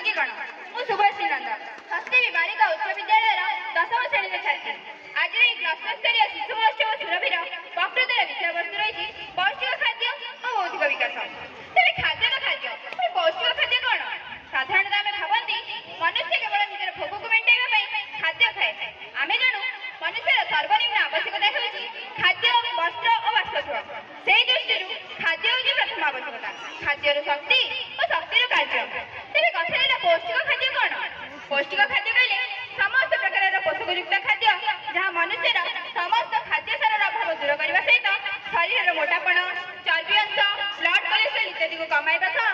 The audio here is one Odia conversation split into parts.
ଅତିଥିଗଣ, ମୁଁ ଶୁଭଶ୍ରୀ ନନ୍ଦ, ଷଷ୍ଠୀ ବାଳିକା ଉଚ୍ଚ ବିଦ୍ୟାଳୟର ଦଶମ ଶ୍ରେଣୀର ଛାତ୍ରୀ। ଆଜିର ଏହି କ୍ଲଷ୍ଟର ସ୍ତରୀୟ ଶିଶୁ ମହୋତ୍ସବ ସୁରଭିର ବକ୍ତୃତାର ବିଷୟବସ୍ତୁ ରହିଛି ପୌଷ୍ଟିକ ଖାଦ୍ୟ ଓ ବୌଦ୍ଧିକ ବିକାଶ। ତେବେ ଖାଦ୍ୟ ତ ଖାଦ୍ୟ, ପୁଣି ପୌଷ୍ଟିକ ଖାଦ୍ୟ କ'ଣ? ସାଧାରଣତଃ ଆମେ ଭାବନ୍ତି ମନୁଷ୍ୟ କେବଳ ନିଜର ଭୋକକୁ ମେଣ୍ଟାଇବା ପାଇଁ ଖାଦ୍ୟ ଖାଏ। ଆମେ ଜାଣୁ ମନୁଷ୍ୟର ସର୍ବନିମ୍ନ ଆବଶ୍ୟକତା ହେଉଛି ଖାଦ୍ୟ, ବସ୍ତ୍ର ଓ ବାସଗୃହ। ସେଇ ଦୃଷ୍ଟିରୁ ଖାଦ୍ୟ ହେଉଛି ପ୍ରଥମ ଆବଶ୍ୟକତା। ଖାଦ୍ୟରୁ ଶକ୍ତି ଓ ଶକ୍ତିରୁ କାର୍ଯ୍ୟ। ତେବେ କଥା ହେଲା ପୌଷ୍ଟିକ ଖାଦ୍ୟ କ'ଣ? ପୌଷ୍ଟିକ ଖାଦ୍ୟ କହିଲେ ସମସ୍ତ ପ୍ରକାରର ପୋଷକଯୁକ୍ତ ଖାଦ୍ୟ, ଯାହା ମନୁଷ୍ୟର ସମସ୍ତ ଖାଦ୍ୟ ସାରର ଅଭାବ ଦୂର କରିବା ସହିତ ଶରୀରର ମୋଟାପଣ, ଚର୍ବି ଅଂଶ, ବ୍ଲଡ କୋଲେଷ୍ଟ୍ରଲ ଇତ୍ୟାଦିକୁ କମାଇବା ସହ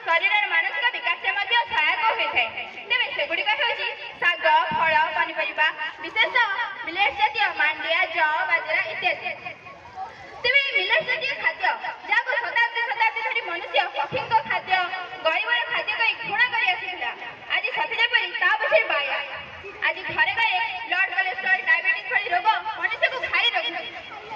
ଶରୀରର ମାନସିକ ବିକାଶରେ ମଧ୍ୟ ସହାୟକ ହୋଇଥାଏ। ତେବେ ସେଗୁଡ଼ିକ ହେଉଛି ଶାଗ, ଫଳ, ପନିପରିବା, ବିଶେଷତଃ ମିଲେଟ୍ସ ଜାତୀୟ ମାଣ୍ଡିଆ, ଜଅ, ବାଜରା ଇତ୍ୟାଦି। ତେବେ ଏହି ମିଲେଟ୍ସ ଜାତୀୟ ଖାଦ୍ୟ, ଯାହାକୁ ଶତାବ୍ଦୀ ଶତାବ୍ଦୀ ଧରି ମନୁଷ୍ୟ ପକ୍ଷୀଙ୍କ ଖାଦ୍ୟ, ଗରିବର ଖାଦ୍ୟ କହି ଘୃଣା କରି ଆସୁଥିଲା, ଆଜି ସତେ ଯେପରି ତା ପଛରେ ବାୟା। ଆଜି ଘରେ ଘରେ ବ୍ଲଡ କୋଲେଷ୍ଟ୍ରଲ, ଡାଇବେଟିସ୍ ଭଳି ରୋଗ ମନୁଷ୍ୟକୁ ଘାରି ରଖୁଛି।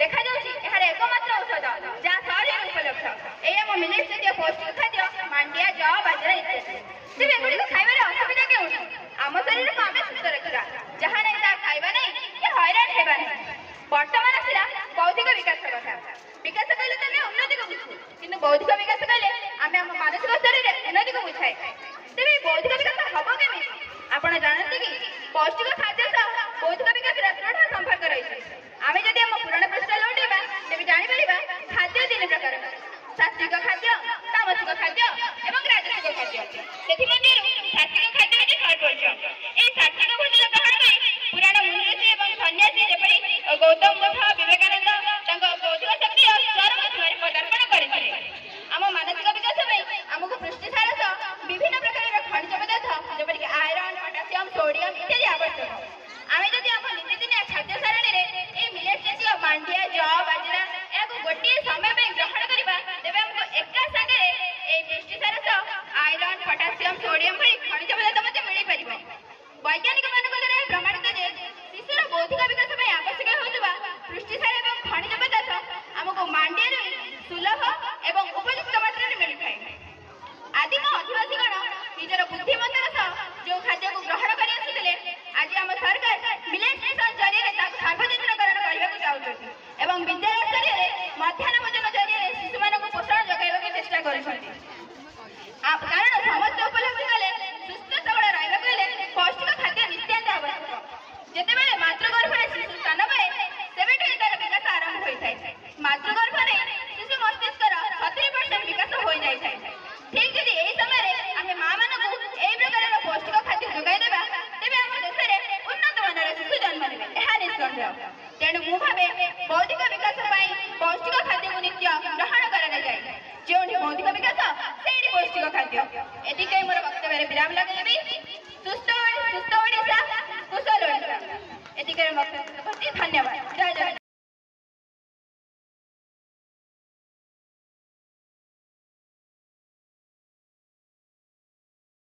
ଦେଖାଯାଉଛି ଏହାର ଏକମାତ୍ର ଔଷଧ, ଯାହା ସହଜରେ ଉପଲବ୍ଧ, ଏଇ ଆମ ମିଲେଟ୍ସ ଜାତୀୟ ପୌଷ୍ଟିକ ଖାଦ୍ୟ ମାଣ୍ଡିଆ, ଜଅ, ବାଜରା ଇତ୍ୟାଦି। ତେବେ ଏଗୁଡ଼ିକ ଖାଇବାରେ ଅସୁବିଧା କେଉଁଠି? ଆମ ଶରୀରକୁ ଆମେ ସୁସ୍ଥ ରଖିବା, ଯାହା ନାହିଁ ତାହା ଖାଇବା ନାହିଁ କି ହଇରାଣ ହେବା ନାହିଁ। ବର୍ତ୍ତମାନ ଆସିଲା ବୌଦ୍ଧିକ ବିକାଶ କଥା। ବିକାଶ କହିଲେ ତ ଆମେ ଉନ୍ନତିକୁ ବୁଝୁ, କିନ୍ତୁ ବୌଦ୍ଧିକ ବିକାଶ କହିଲେ ଆମେ ଆମ ମାନସିକ ସ୍ତରରେ ଉନ୍ନତିକୁ ବୁଝାଏ। ତେବେ ଏହି ବୌଦ୍ଧିକ ବିକାଶ ହବ କେମିତି? ଆପଣ ଜାଣନ୍ତି କି ପୌଷ୍ଟିକ ଖାଦ୍ୟ ସହ ବୌଦ୍ଧିକ ବିକାଶର ଦୃଢ଼ ସମ୍ପର୍କ ରହିଛି। ଆମେ ଯଦି ଆମ ପୁରାଣ ପୃଷ୍ଠ ଲଉଟେଇବା, ତେବେ ଜାଣିପାରିବା ଖାଦ୍ୟ ତିନି ପ୍ରକାର: ସାତ୍ବିକ ଖାଦ୍ୟ, ତାମସିକ ଖାଦ୍ୟ ଏବଂ ରାଜସିକ ଖାଦ୍ୟ। ସେଥିମଧ୍ୟରୁ ସାତ୍ବିକ ଖାଦ୍ୟ ହେଉଛି ସର୍ବୋଚ୍ଚ। ଏହି ସାତ୍ବିକ ଭୋଜନ ଗ୍ରହଣ କରି ପୁରାଣ ମୁନି ଋଷି ଏବଂ ସନ୍ନ୍ୟାସୀ ଯେପରି ଗୌତମ ବୁଦ୍ଧ, ବିବେକାନନ୍ଦ ତାଙ୍କ ବୌଦ୍ଧିକ ଶକ୍ତିର ଚରମ ସୀମାରେ ପଦାର୍ପଣ କରିଥିଲେ। ଆମ ମାନସିକ ବିକାଶ ପାଇଁ ଆମକୁ ପୁଷ୍ଟିସାର ସହ ବିଭିନ୍ନ ପ୍ରକାରର ଖଣିଜ ପଦାର୍ଥ ଯେପରିକି ଆଇରନ୍, ପଟାସିୟମ, ସୋଡିୟମ ଇତ୍ୟାଦି ଆବଶ୍ୟକ। ଆମେ ଯଦି ଆମ ନିତିଦିନିଆ ଖାଦ୍ୟ ସାରଣୀରେ ଏହି ମିଲେଟ୍ସ ଜାତୀୟ ମାଣ୍ଡିଆ, ଜଅ, ବାଜରା ଏହାକୁ ଗୋଟିଏ ସମୟ ପାଇଁ ଗ୍ରହଣ କରିବା, ତେବେ ଆମକୁ ଏକା ସାଙ୍ଗରେ ଏହି ପୁଷ୍ଟିସାର ସହ ଆଇରନ୍, ପଟାସିୟମ, ସୋଡିୟମ ଭଳି ଖଣିଜ ପଦାର୍ଥ ମଧ୍ୟ ମିଳିପାରିବ। ବୈଜ୍ଞାନିକ ମାନଙ୍କ ଦ୍ୱାରା ଏହା ପ୍ରମାଣିତ ଯେ ଶିଶୁର ବୌଦ୍ଧିକ ବିକାଶ ପାଇଁ ଆବଶ୍ୟକ ହେଉଥିବା ପୁଷ୍ଟିସାର ଏବଂ ଖଣିଜ ପଦାର୍ଥ ଆମକୁ ମାଣ୍ଡିଆରୁ ସୁଲଭ ଏବଂ ଉପଯୁକ୍ତ ମାତ୍ରାରେ ମିଳିଥାଏ। ଆଦିମ ଅଧିବାସୀଗଣ ନିଜର ବୁଦ୍ଧିମତ୍ତାର ସହ ଯେଉଁ ଖାଦ୍ୟକୁ ଗ୍ରହଣ କରି ଆସୁଥିଲେ, ଆଜି ଆମ ସରକାର ମିଲେଟ୍ସ ମିଶନ ଜରିଆରେ ତାକୁ ସାର୍ବଜନୀନକରଣ କରିବାକୁ ଚାହୁଁଛନ୍ତି ଏବଂ ବିଦ୍ୟାଳୟ ସ୍ତରରେ ମଧ୍ୟାହ୍ନ ଭୋଜନ ଜରିଆରେ ଶିଶୁମାନଙ୍କୁ ପୋଷଣ ଯୋଗାଇବାକୁ ଚେଷ୍ଟା କରୁଛନ୍ତି। କାରଣ ସମସ୍ତେ ଉପଲବ୍ଧି କଲେ, ସୁସ୍ଥ ସବଳ ରହିବାକୁ ହେଲେ ପୌଷ୍ଟିକ ଖାଦ୍ୟ ନିତ୍ୟାନ୍ତ ଆବଶ୍ୟକ। ଯେତେବେଳେ ମାତୃଗର୍ଭରେ ଶିଶୁ ସ୍ଥାନ ପାଏ, ସେବେଠୁ ହିଁ ତାର ବିକାଶ ଆରମ୍ଭ ହୋଇଥାଏ। ମାତୃଗର୍ଭରେ ଶିଶୁ ମସ୍ତିଷ୍କର 70% ବିକାଶ ହୋଇଯାଇଥାଏ। ଠିକ୍ ଯଦି ଏହି ସମୟରେ ଆମେ ମା ମାନଙ୍କୁ ଏହି ପ୍ରକାରର ପୌଷ୍ଟିକ ଖାଦ୍ୟ ଯୋଗାଇ ଦେବା, ତେବେ ଆମ ଦେଶରେ ଉନ୍ନତ ମାନର ଶିଶୁ ଜନ୍ମ ନେବେ, ଏହା ନିଃସନ୍ଦେହ। ତେଣୁ ମୁଁ ଭାବେ ବୌଦ୍ଧିକ ବିକାଶ ପାଇଁ ପୌଷ୍ଟିକ ଖାଦ୍ୟକୁ ନିତ୍ୟ ଗ୍ରହଣ କରାଯାଏ। ଯେଉଁଠି ବୌଦ୍ଧିକ ବିକାଶ, ସେଇଠି ପୌଷ୍ଟିକ ଖାଦ୍ୟ। ଏତିକି ମୋର ବକ୍ତବ୍ୟରେ ବିରାମ ଲଗାଇବି। ସୁସ୍ଥ ସୁସ୍ଥ ଓଡ଼ିଶା, କୁଶଳ ଓଡ଼ିଶା। ଏତିକି ବକ୍ତବ୍ୟ। ଧନ୍ୟବାଦ। ଜୟ ଜଗନ୍ନାଥ।